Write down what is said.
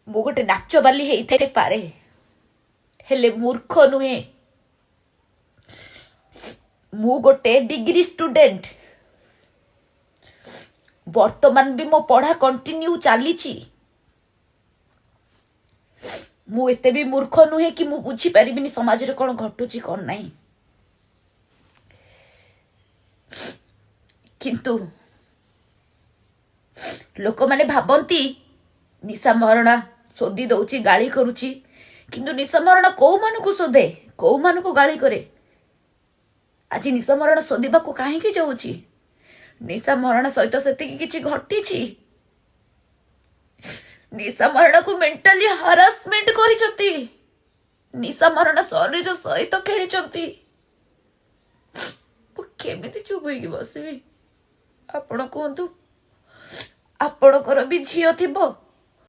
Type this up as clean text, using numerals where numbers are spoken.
ମୁଁ ଗୋଟେ ନାଚବାଲି ହେଇଥାଇପାରେ, ହେଲେ ମୂର୍ଖ ନୁହେଁ। ମୁଁ ଗୋଟେ ଡିଗ୍ରୀ ଷ୍ଟୁଡେଣ୍ଟ। ବର୍ତ୍ତମାନ ବି ମୋ ପଢା କଣ୍ଟିନ୍ୟୁ ଚାଲିଛି। ମୁଁ ଏତେ ବି ମୂର୍ଖ ନୁହେଁ କି ମୁଁ ବୁଝିପାରିବିନି ସମାଜରେ କଣ ଘଟୁଛି, କଣ ନାହିଁ। କିନ୍ତୁ ଲୋକମାନେ ଭାବନ୍ତି ନିଶା ମହାରଣା ଶୋଧି ଦଉଛି, ଗାଳି କରୁଛି। କିନ୍ତୁ ନିଶା ମହାରଣା କୋଉମାନଙ୍କୁ ଶୋଧେ, କୋଉମାନଙ୍କୁ ଗାଳି କରେ? ଆଜି ନିଶା ମହାରଣା ଶୋଧିବାକୁ କାହିଁକି ଯାଉଛି? ନିଶା ମହାରଣା ସହିତ ସେତିକି କିଛି ଘଟିଛି। ନିଶା ମହାରଣାକୁ ମେଣ୍ଟାଲି ହାରାସମେଣ୍ଟ କରିଛନ୍ତି। ନିଶା ମହାରଣା ଶରୀର ସହିତ ଖେଳିଛନ୍ତି। ମୁଁ କେମିତି ଚୁପ୍ ହେଇକି ବସିବି, ଆପଣ କୁହନ୍ତୁ? ଆପଣଙ୍କର ବି ଝିଅ ଥିବ।